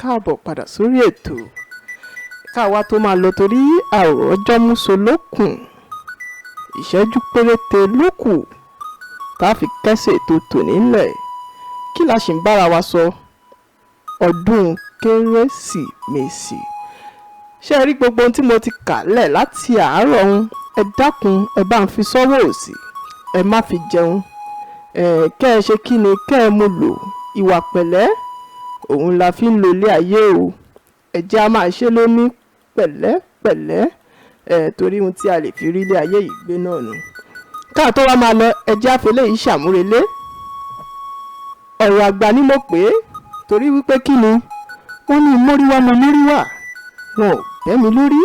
Káàbọ̀ padà sórí ètò. Káwa tó máa lọ, torí àrò ọjọ́ múso lókun, ìṣẹ́jú péréte ló kù tá a fi kẹ́sẹ̀ ètò tòní ńlẹ̀. Kí la ṣì ń bára wa sọ? Ọdún Kérésìmesì. Ṣé ẹ rí gbogbo ohun tí mo ti kà lẹ̀ láti àárọ̀ ọ̀hún? Ẹ dákun, ẹ bá ń fi sọ́wọ́ òsì, ẹ má fi jẹun. Ẹ kẹ́ ẹ ṣe kí ni kẹ́ ẹ mú lò. Ìwà pẹ̀lẹ́ òun la fi ń lo ilé ayé o. Ẹ jẹ́ a máa ṣe lóní pẹ̀lẹ́pẹ̀lẹ́ ẹ, torí ohun tí a lè fi rí ilé ayé yìí gbé náà nù. Káà tó wá máa lọ, ẹ jẹ́ àfẹlẹ́ yìí ṣàmúrelé. Ọ̀rọ̀ àgbà ni mo pè é, torí wípé kí ni wọ́n ní móríwá, mo móríwá, wọn ò bẹ́ mi lórí.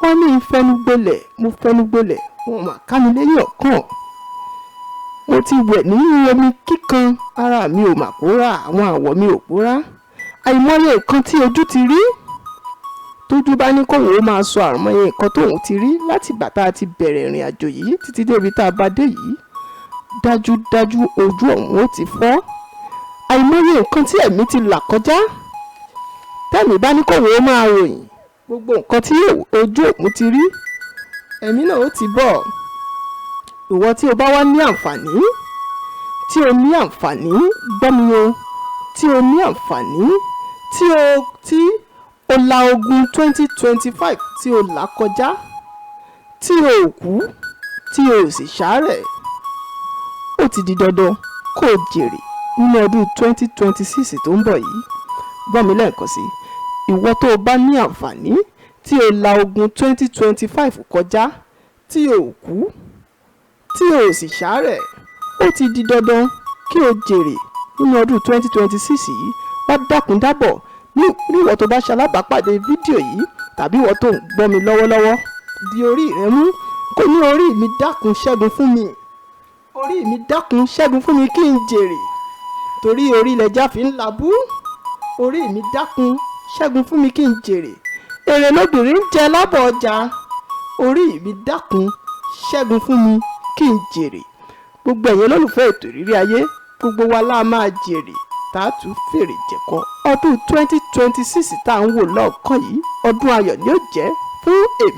Wọ́n ní ìfẹnugbolẹ̀, mo fẹnugbolẹ̀, wọn mà ká mi lẹ́yìn ọ̀kan. Mo ti wẹ̀ nínú omi kíkan, ara mi ò mà pòórá, àwọn àwọ̀ mi ò pòórá. Àìmọye nǹkan tí ojú ti rí, tójú bá ní kóun ó máa sọ àìmọye nǹkan tóun ti rí láti ìgbà tá a ti bẹ̀rẹ̀ ìrìn àjò yìí títí débi tá a bá dé yìí, dájúdájú ojú ọ̀hún ó ti fọ́. Àìmọye nǹkan tí ẹ̀mí ti là kọjá, tẹ́mi bá ní kóun ó máa ròyìn gbogbo nǹkan tí ojú òun ti rí, ẹ̀mí náà ó ti bọ̀. Ìwọ tí o bá wá ní àǹfààní, tí o ní àǹfààní, gbọ́ mi o, tí o ní àǹfààní tí o la ogun 2025, tí o là kọjá, tí o ò kú, tí o ò sì ṣàárẹ̀, ó ti di dandan kó o jèrè nínú ọdún 2026 tó ń bọ̀ yìí. Gbọ́ mi lẹ́ẹ̀kan sí: ìwọ tó o bá ní àǹfààní tí o la ogun 2025 kọjá, tí o ò kú, tí o ò sì ṣàárẹ̀, ó ti di dandan kí o jèrè nínú ọdún 2026 yìí. Wá dákun dábọ̀, ní ìwọ tó bá ṣalábàápàdé fídíò yìí tàbí ìwọ tó ń gbọ́ mi lọ́wọ́lọ́wọ́, di orí rẹ mú, kó ní: "Orí mi, dákun, ṣẹ́gun fún mi. Orí mi, dákun, ṣẹ́gun fún mi kí n jèrè," torí orí lẹja fi ń labú. Orí mi, dákun, ṣẹ́gun fún mi kí n jèrè. Èrè lóbìnrin ń jẹ lábọ̀ ọjà. Orí mi, dákun, ṣẹ́gun fún mi kí n jèrè. Gbogbo ẹ̀yin olólùfẹ́ ètò Ìrírí Ayé, gbogbo wa la máa jèrè tá a tún fèrè jẹ̀kọ. Ọdún 2026 tá à ń wò lọ́ọ̀kan yìí, ọdún ayọ̀ ni ó jẹ́ fún èmi.